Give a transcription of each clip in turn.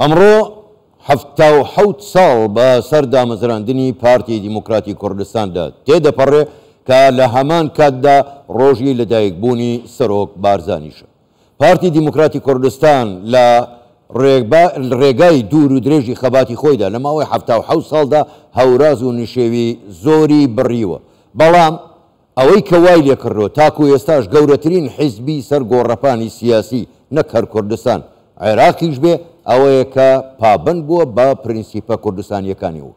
ئەمڕۆ 77 ساڵ بە سەر دامەزراندنی پارتی دیموکراتی کوردستاندا تێدەپەڕێ کە لە هەمان کاتدا ڕۆژی لەدایکبوونی سەرۆک بارزانیشە. پارتی دیموکراتی کوردستان لە ڕێگای دوور و درێژی خەباتی خۆیدا لە ماوەی 77 ساڵدا هەوراز و نشێوی زۆری بڕیوە، بەڵام ئەوەی کە وای لێکردووە تاکو ئێستاش گەورەترین حیزبی سەر گۆڕەپانی سیاسی نەک هەر کوردستان، عێراقیش بێ، ئەوەیە کە پابەند بووە بە پرنسیپە کوردستانییەکانیەوە.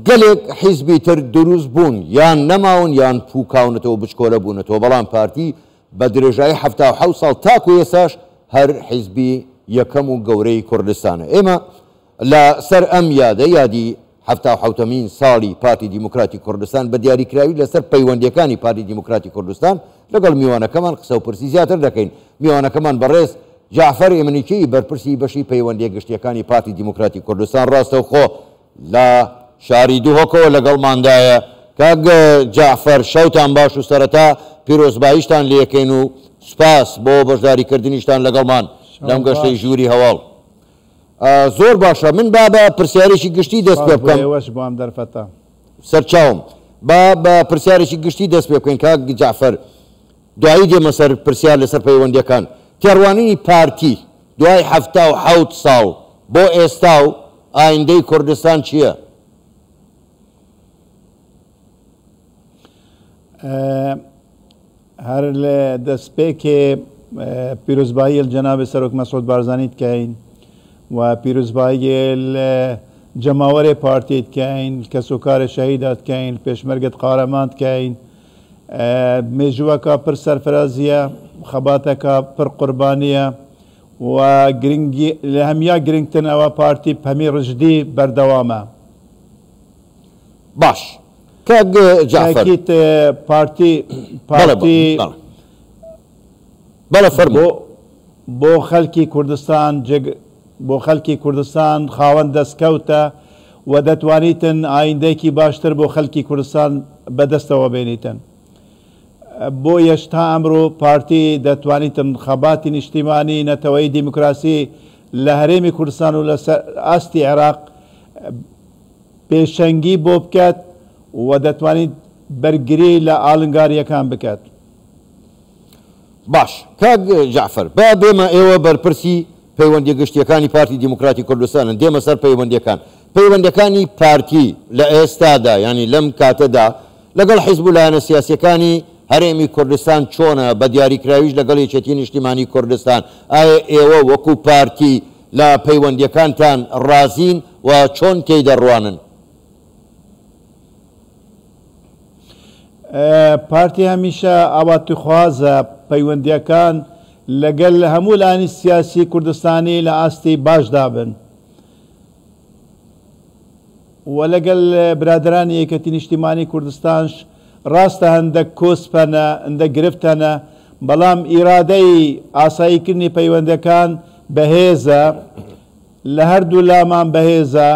گەلێک حیزبی تر دروست بوون یان نەماون یان پوکاونەتەوە بچکۆلە بوونەتەوە، بەڵام پارتی بە درێژایی 77 ساڵ تاکو ئێستاش هەر حیزبی یەکەم و گەورەی کوردستانە. ئێمە لە سەر ئەم یادە، یادی 77مین ساڵی پارتی دیموکراتی کوردستان، بە دیاریکراوی لەسەر پەیوەندییەکانی پارتی دیموکراتی کوردستان لەگەڵ میوانەکەمان قسە و پرسی زیاتر دەکەین. میوانەکەمان بەڕێز جەعفەر ئێمنیکی، بەرپرسی بەشی پەیوەندییە گشتییەکانی پارتی دیموکراتی کوردستان ڕاستەوخۆ لە شاری دهۆکەوە لەگەڵماندایە. کاک جەعفەر شەوتان باش و سەرەتا پیرۆزباییشتان لێکەین و سوپاس بۆ بەشداریکردنیشتان لەگەڵمان لەم گەشتەی ژووری هەواڵ. زۆر باشە، من با بە پرسیارێکی گشتی دەست پێ بکەم. ئێوەش بۆ ئەم دەرفەتە. سەرچاوم. با بە پرسیارێکی گشتی دەست پێ بکەین کاک جەعفەر، دوایی دێمە سەر پرسیار لەسەر پەیوەندییەکان. تێڕوانینی پارتی دوای 77 ساڵ بۆ ئێستا و ئایندەی کوردستان چییە؟ هەر لە دەستپێکێ پیرۆزبایی لە جەنابی سەرۆک مەسعود بارزانی دکەین و پیرۆزبایی لە جەماوەرێ پارتی دکەین، کەسوکارێ شەهیدا دکەین، پێشمەرگەت قارەمان دکەین. مێژووەکە پر سەرفرازیە، خەباتەکە پر قوربانیە و گرنگی لە هەمیا گرنگتر ئەوە پارتی هەمی ڕژدی بەردەوامە. باش کاک جەعفەر. تاکید پارتی پارتی بەڵێ فەرموو. بۆ خەلکی کوردستان جێگ بۆ خەلکی کوردستان خاوەن دەستکەوتە و دەتوانیتن ئایندەیەکی باشتر بۆ خەلکی کوردستان بەدەستەوە بێنیتن. بۆیەش تا ئەمرۆ پارتی دەتوانیتن خەباتی نیشتیمانی نەتەوەیی دیموکراسی لە هەرێمی کوردستان و لەسەر ئاستی عێراق پێشەنگی بۆ بکات و دەتوانیت بەرگری لە ئاڵنگارییەکان بکات. باش کاک جەعفەر با بێمە ئێوە بەرپرسی پەیوەندیە گشتیەکانی پارتی دیموکراتی کوردستانن، دێمە سەر پەیوەندیەکان. پەیوەندەکانی پارتی لە ئێستادا یانی لەم کاتەدا لەگەڵ حیزب و لایەنە سیاسیەکانی هەرێمی کوردستان چۆنە، بە دیاریکراویش لەگەڵ یەکێتی نیشتیمانی کوردستان، ئایا ئێوە وەکو پارتی لە پەیوەندیەکانتان ڕازین و چۆن تێی دەڕوانن؟ پارتی هەمیشە ئاواتخوازە پەیوەندییەکان لەگەل هەموو لایەنی سیاسی کوردستانی لە ئاستی باشدا بن و لەگەل برادەرانی یەکێتی نیشتیمانی کوردستانش ڕاستە هەندەک کۆسپ هەنە، هەندەک گرفت هەنە، بەڵام ئیرادەی ئاساییکردنی پەیوەندییەکان بەهێزە، لە هەردوو لامان بەهێزە.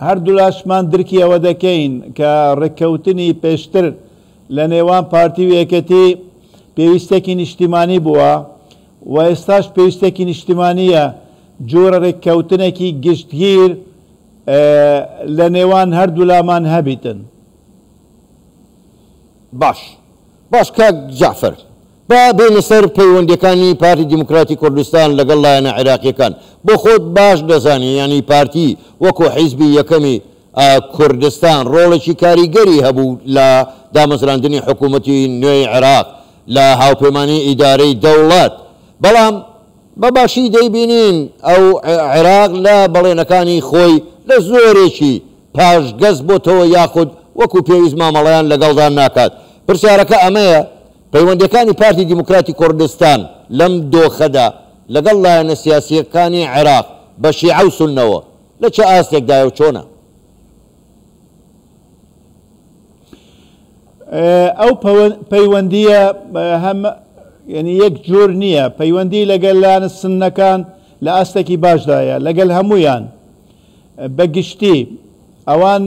هەردوولاشمان درکی ئەوە دەکەین کە ڕێککەوتنی پێشتر لە نێوان پارتی و یەکێتی پێویستێکی نیشتیمانی بووە و ئێستاش پێویستێکی نیشتیمانییە جۆرە ڕێککەوتنێکی گشتگیر لە نێوان هەردوولامان هەبیتن. باش باش کاک جەعفەر با بێینە سەر پەیوەندیەکانی پارتی دیموکراتی کوردستان لەگەڵ لایەنە عێراقیەکان. بۆ خۆت باش دەزانی یانی پارتی وەکو حیزبی یەکەمی کوردستان ڕۆڵێکی کاریگەری هەبوو لە دامەزراندنی حکوومەتی نوێی عێراق لە هاوپەیمانی ئیدارەی دەوڵەت، بەڵام بە باشی دەیبینین ئەو عێراق لە بەڵێنەکانی خۆی لە زۆرێکی پاشگەز بۆتەوە یاخود وەکو پێویست مامەڵەیان لەگەڵدا ناکات. پرسیارەکە ئەمەیە پەیوەندییەکانی پارتی دیموکراتی کوردستان لەم دۆخەدا لەگەڵ لایەنە سیاسییەکانی عێراق بە شیعە و سوننەوە لە چ ئاستێکدایە و چۆنە؟ ئەو پەیوەندییە هەم یەعنی یەک جۆر نییە، پەیوەندی لەگەل لایەنە سوننەکان لە ئاستێکی باشدایە لەگەل هەموویان بە گشتی ئەوان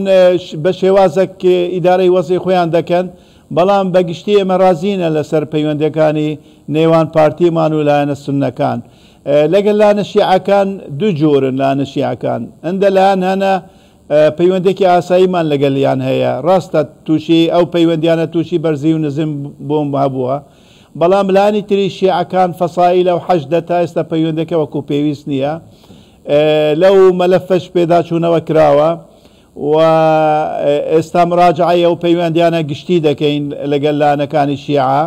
بە شێوازێک ئیدارەی وەزعی خۆیان دەکەن، بەڵام بە گشتی ئێمە ڕازینە لەسەر پەیوەندیەکانی نێوان پارتیمان و لایەنە سوننەکان. لەگەل لایەنە شیعەکان دوو جۆرن لایەنە شیعەکان. هەندە لایەن هەنە پەیوەندیەکی ئاساییمان لەگەلیان هەیە، ڕاستە تووشی ئەو پەیوەندیانە تووشی بەرزی و نزم بوون هەبووە، بەڵام لایەنی تری شیعەکان فەسائیلە و حەشدە تا ئێستا پەیوەندیەکە وەکو پێویست نییە. لەو مەلەفەش پێداچوونەوە کراوە و ئێستا مراجعەی ئەو پەیوەندیانە گشتی دەکەین لەگەل لایەنەکانی شیعە.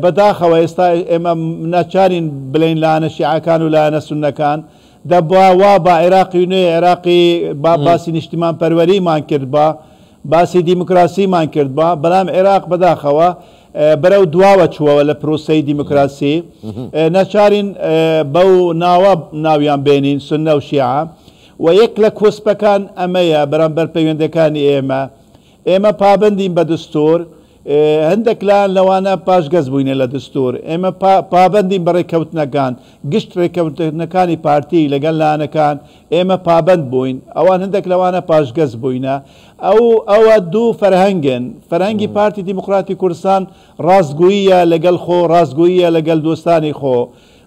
بەداخەوە ئێستا ئێمە ناچارین بلێین لایەنە شیعەکان و لایەنە سوننەکان دەبوا وا با عێراقی نوێ عێراقی با باسی نیشتیمانپەروەریمان کردبا باسی دیموکراسیمان کردبا بەلام عێراق بەداخەوە بەرەو دواوە چووەوە لە پرۆسەی دیموکراسی ناچارین بەو ناوە ناویان بێنین سوننە و شیعە و یەک لە کۆسپەکان ئەمەیە بەرامبەر پەیوەندەکانی ئێمە ئێمە پابەندین بە دستور، هەندێک لایەن لەوانە پاشگەز بووینە لە دستور، ئێمە پابەندین بە رێککەوتنەکان، گشت رێککەوتنەکانی پارتی لەگەڵ لایەنەکان ئێمە پابەند بووین، ئەوان هەندێک لەوانە پاشگەز بووینە. ئەو ئەوە دوو فەرهەنگن، فەرهەنگی پارتی دیموکراتی کوردستان راستگوییە لەگەڵ خۆ، راستگوییە لەگەڵ دۆستانی خۆ.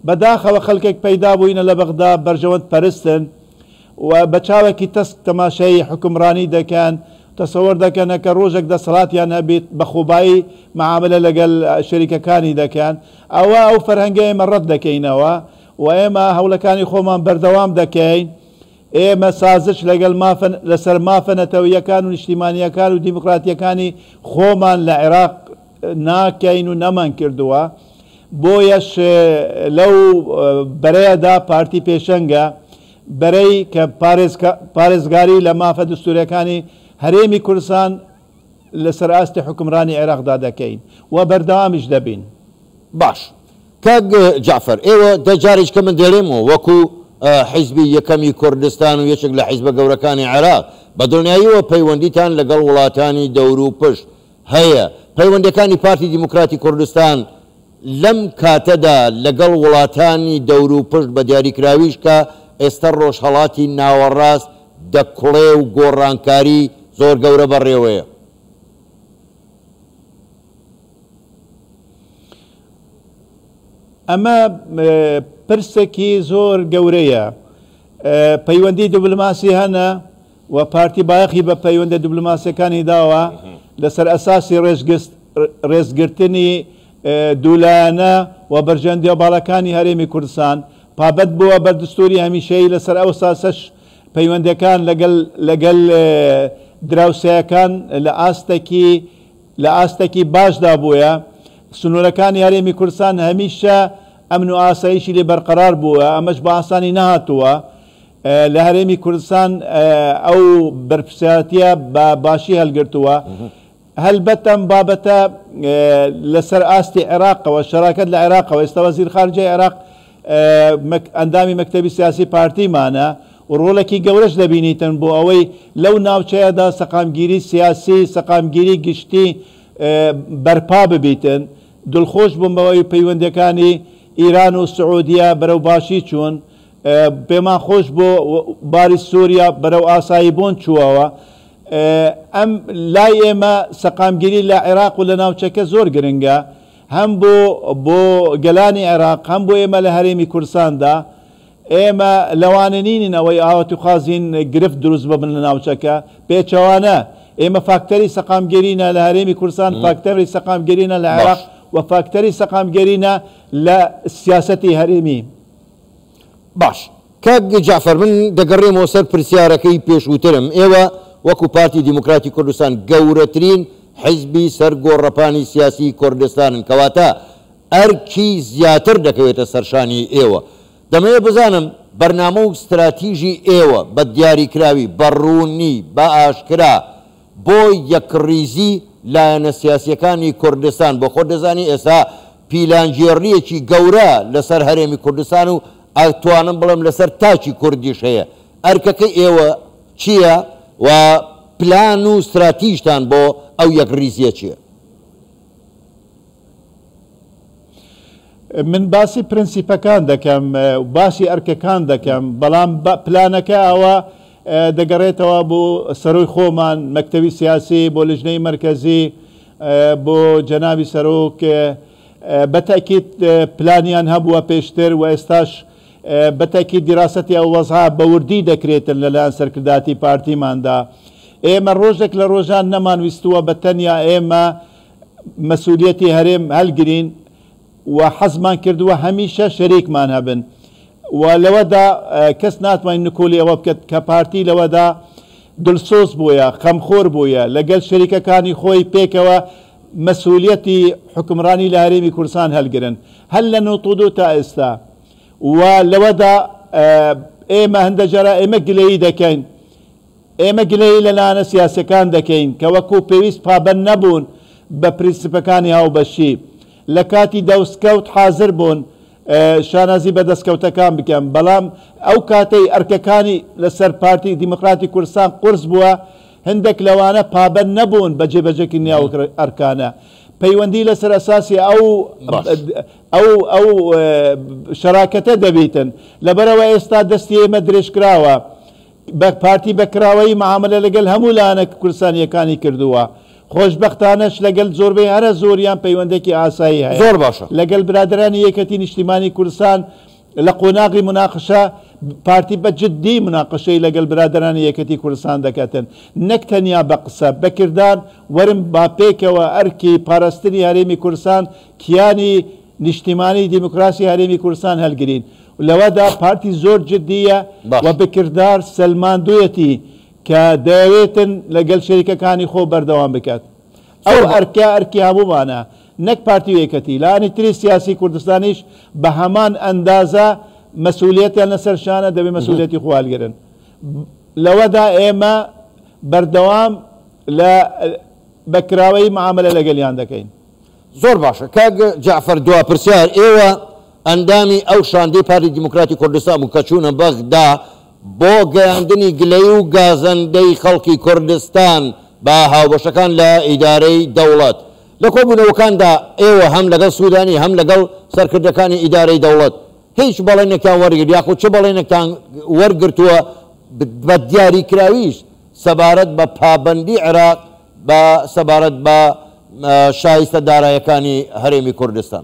بەداخەوە خەڵکێک پەیدا بووینە لە بەغدا بەرژەوەند پەرستن، و بە چاوێکی تەسک تەماشای حوکمڕانی دەکەن، تەسەوەر دەکەن ئەکە ڕۆژێک دەسەڵاتیان هەبیت بە خۆبایی مەعاملە لەگەل شەریکەکانی دەکەن، ئەوە ئەو فەرهەنگە ئێمە ڕەت دەکەینەوە و ئێمە هەوڵەکانی خۆمان بەردەوام دەکەین، ئێمە سازش لەگەل مافە لەسەر مافە نەتەوەییەکان و نیشتیمانییەکان و دیموکراتییەکانی خۆمان لە عێراق ناکەین و نەمانکردووە، بۆیەش لەو بەرەیەدا پارتی پێشەنگە، بەرەی کە پارێزگاری لە مافە دەستوورییەکانی هەرێمی کوردستان لەسەر ئاستی حوکمڕانی عێراقدا دەکەین و بەردەوامیش دەبین. باش کاک جەعفەر ئێوە دە جارێکی کە من دەێڵێمەوە وەکو حیزبی یەکەمی کوردستان و یەکێک لە حیزبە گەورەکانی عێراق بە دڵنیاییەوە پەیوەندیتان لەگەڵ وڵاتانی دەوروپشت هەیە، پەیوەندیەکانی پارتی دیموکراتی کوردستان لەم کاتەدا لەگەڵ وڵاتانی دەوروپشت بە دیاریکراویش کە ئێستە ڕۆژهەڵاتی ناوەڕاست دەکوڵێ و گۆڕانکاری زۆر گەورە بەڕێوەیە. ئەمە پرسێکی زۆر گەورەیە. پەیوەندی دیبلۆماسی هەنە، و پارتی بایەخی بە پەیوەندە دیبلۆماسیەکانی داوە لەسەر ئەساسی ڕێزگرتنی دوولایەنە و بەرژەوەندیە باڵاکانی هەرێمی کوردستان پابەند بووە بە دستوری هەمیشەیی لەسەر ئەو ئەساسەش پەیوەندیەکان لەگەل لەگەل دراوسێیەکان لە ئاستێکی لە ئاستێکی باشدا بووە سنوورەکانی هەرێمی کوردستان هەمیشە ئەمن و ئاسایشی لێ بەرقەرار بووە ئەمەش بە ئاسانی نەهاتووە لە هەرێمی کوردستان ئەو بەرپرسیارەتیە بە باشی هەلگرتووە. هەلبەت ئەم بابەتە لەسەر ئاستی عێراقەوە، شەراکەت لە عێراقەوە، ئێستا وەزیر خارجەی عێراق ئەندامی مەکتەبی سیاسی پارتیمانە و ڕۆڵێکی گەورەش دەبینیتن بۆ ئەوەی لەو ناوچەیەدا سەقامگیری سیاسی، سەقامگیری گشتی بەرپا ببیتن. دڵخۆش بووم بەوەی پەیوەندیەکانی ئیران و سعودیە بەرەو باشی چوون. پێمان خۆش بۆ باری سوریا بەرەو ئاسایی بوون چووەوە. ئەم لای ئێمە سەقامگیری لە عێراق و لە ناوچەکە زۆر گرنگە هەم بۆ بۆ گەلانی عێراق هەم بۆ ئێمە لە هەرێمی کوردستاندا. ئێمە لەوانە نینین ئەوەی ئاواتخوازین گرفت دروست ببن لە ناوچەکە، پێچەوانە ئێمە فاکتەری سەقامگیرینە لە هەرێمی کوردستان، فاکتەری سەقامگیرینە لە عێراق و فاکتەری سەقامگیرینە لە سیاسەتی هەرێمی. باش کاک جەعفەر من دەگەڕێمەوە سەر پرسیارەکەی پێشووترم، ئێوە وەکو پارتی دیموکراتی کوردستان گەورەترین حیزبی سەر گۆڕەپانی سیاسی کوردستانن کەواتە ئەرکی زیاتر دەکەوێتە سەرشانی ئێوە، دەمەوێت بزانم بەرنامە و ستراتیژی ئێوە بە دیاریکراوی، بە ڕوونی، بە ئاشکرا بۆ یەکڕیزی لایەنە سیاسییەکانی کوردستان، بۆ خۆت دەزانی ئێستا پیلانگێڕییەکی گەورە لەسەر هەرێمی کوردستان و ئەتوانم بڵێم لەسەر تاکی کوردیش هەیە، ئەرکەکەی ئێوە چییە و پلان و ستراتیژتان بۆ ئەو یەکڕیزییە چییە؟ من باسی پرنسیپەکان دەکەم، باسی ئەرکەکان دەکەم، بەڵام پلانەکە ئەوە دەگەڕێتەوە بۆ سەرۆی خۆمان، مەکتەبی سیاسی، بۆ لجنەی مەرکەزی، بۆ جەنابی سەرۆک بە تەئکید پلانیان هەبووە پێشتر و ئێستاش بە تەئکید دیراسەتی ئەو وەزعە بە وردی دەکرێتن لە لایەن سەرکردایەتی پارتیماندا. ئێمە ڕۆژێک لە ڕۆژان نەمانویستووە بە تەنیا ئێمە مەسئولیەتی هەرێم هەلگرین و حەزمان کردووە هەمیشە شەریکمان هەبن و لەوەدا کەس ناتوانێت نکۆلی ئەوە بکات کە پارتی لەوەدا دلسۆز بووە، خەمخۆر بووە، لەگەل شەریکەکانی خۆی پێکەوە مەسئولیەتی حوکمڕانی لە هەرێمی کوردستان هەلگرن هەر لە 92 تا ئێستا و لەوەدا ئێمە هەندە جارا ئێمە گلەیی دەکەین ئێمە گلەیی لە لایەنە سیاسیەکان دەکەین کە وەکو پێویست پابەند نەبوون بە پرینسپەکانی هاوبەشی لە کاتی دەوستکەوت حازر بوون شانازی بە دەستکەوتەکان بکەن بەڵام ئەو کاتەی ئەرکەکانی لەسەر پارتی دیموکراتی کوردستان قورس بووە هەندێک لەوانە پابەند نەبوون بە جێبەجێکردنی ئەو ئەرکانە پەیوەندی لەسەر ئەساسی ئەو ئەو ئەو شەراکەتە دەبیتن لەبەرئەوە ئێستا دەستی ئێمە درێژکراوە بە پارتی بە کراوەیی معامەلە لەگەل هەموو لایەنە کوردستانییەکانی کردووە. خۆشبەختانەش لەگەل زۆربەی هەرە زۆریان پەیوەندێکی ئاسایی هەیە. زۆر باشە. لەگەل برادەرانی یەکێتی نیشتیمانی کوردستان لە قۆناغی موناقشە پارتی بە جددی موناقشەی لەگەل برادەرانی یەکێتی کوردستان دەکەتن. نەک تەنیا بە قسە، بە کردار وەرن با پێکەوە ئەرکی پاراستنی هەرێمی کوردستان کیانی نیشتیمانی دیموکراسی هەرێمی کوردستان هەلگرین. لەوەدا پارتی زۆر جدییە و باش. بەکردار سەلماندویەتی کە دەیەوێتن لەگەل شەریکەکانی خۆ بەردەوام بکات. ئەو زۆر با. ئەرکە ئەرکی هەموومانە نەک پارتی و یەکەتی. لایەنی تری سیاسی کوردستانیش بە هەمان ئەندازە مەسئولیەتیان لەسەر شانە دەبێ مەسئولیەتی خۆ هەلگرن. لەوەدا ئێمە بەردەوام لە بە کراوەیی معامەلە لەگەلیان دەکەین. زۆر باشە کاک جەعفەر دوا پرسیار ئێوە ئەندامی ئەو شاندەی پارتی دیموکراتی کوردستان بوون کە چوونە بەغدا بۆ گەیاندنی گلەیی و گازەندەی خەڵکی کوردستان بە هاوبەشەکان لە ئیدارەی دەوڵەت لە کۆبوونەوەکاندا ئێوە هەم لەگەڵ سودانی هەم لەگەڵ سەرکردەکانی ئیدارەی دەوڵەت هیچ بەڵێنێکتان وەرگرت یاخود چ بەڵێنێکتان وەرگرتووە بە دیاریکراویش سەبارەت بە پابەندی عێراق بە سەبارەت بە شایستە دارایەکانی هەرێمی کوردستان.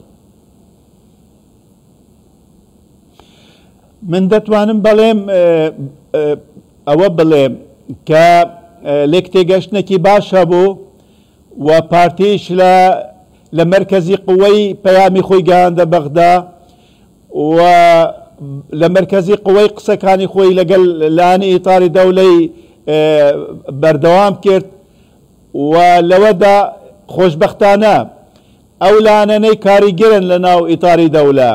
من دەتوانم بەڵێم ئەوە بڵێم کە لێکتێگەشتنێکی باش هەبوو و پارتیش لە لە مەرکەزی قوەی پەیامی خۆی گەیاندە بەغدا و لە مەرکەزی قوەی قسەکانی خۆی لەگەل لایەنی ئیتاری دەولەی بەردەوام کرد و لەوەدا خۆشبەختانە ئەو لایەنانەی کاریگەرن لە ناو ئیتاری دەولە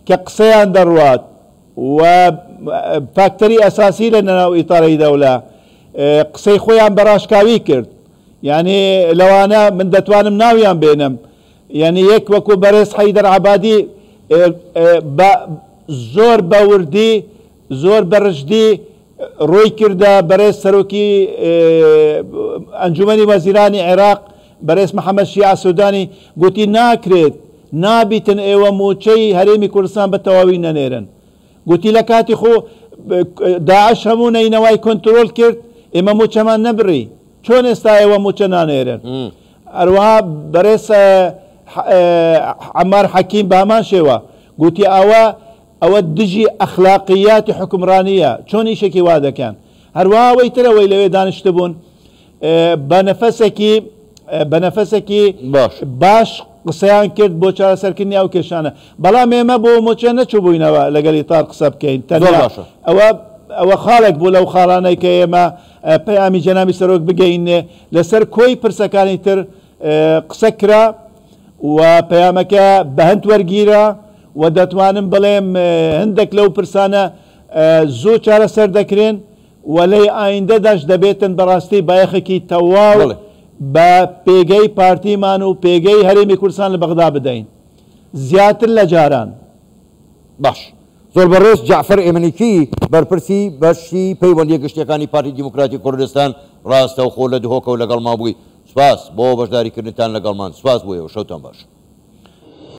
کە قسەیان دەڕوات و فاکتەری ئەساسی لە ناو ئیتاری دەولە قسەی خۆیان بە ڕاشکاوی کرد یعنی لەوانە من دەتوانم ناویان بێنم یانی یەک وەکو بەرێز حەیدەر عەبادی بە زۆر بە وردی زۆر بە رژدی رووی کردە بەرێز سەرۆکی ئەنجومەنی وەزیرانی عێراق بەرێز محەمەد شیعە سودانی گوتی ناکرێت نابیتن ئێوە مووچەی هەرێمی کوردستان بە تەواوی نەنێرن گوتی لە کاتی خۆ داعش هەموو نەینەوای کۆنترۆل کرد ئێمە مووچەمان نەبڕی چۆن ئێستا ئێوە مووچە نانێرن؟ هەروەها بەرێز عەمار حەکیم بە هەمان شێوە گوتی ئەوە ئەوە دژی ئەخلاقیاتی حوکمڕانییە، چۆن ئیشێکی وا دەکەن؟ هەروەها ئەوەی تر ئەوەی لەوێ دانیشتبوون بە نەفەسێکی بە نەفەسێکی باش قسەیان کرد بۆ چارەسەرکردنی ئەو کێشانە، بەڵام ئێمە بۆ مووچە نەچووبووینەوە لەگەڵ ئیتار قسە بکەین، تەنیا ئەوە ئەوە خاڵێک بوو لەو خاڵانەی کە ئێمە پەیامی جەنابی سەرۆک بگەینێ، لەسەر کۆی پرسەکانی تر قسە کرا و پەیامەکە بە هەند وەرگیرا و دەتوانم بڵێم هەندێک لەو پرسانە زوو چارەسەر دەکرێن و لەی ئایندەداش دەبێتن بەڕاستی بایەخێکی تەواو بە پێگەی پارتیمان و پێگەی هەرێمی کوردستان لە بەغدا بدەین زیاتر لە جاران. باش زۆر بەڕێز جەعفەر ئێمنیکی بەرپرسی بەشی پەیوەندیە گشتیەکانی پارتی دیموکراتی کوردستان ڕاستەوخۆ لە دهۆکەوە لەگەڵمان بووی سوپاس بۆ بەشداریکردنتان لەگەڵمان سوپاس بۆ ئێوە شەوتان باش.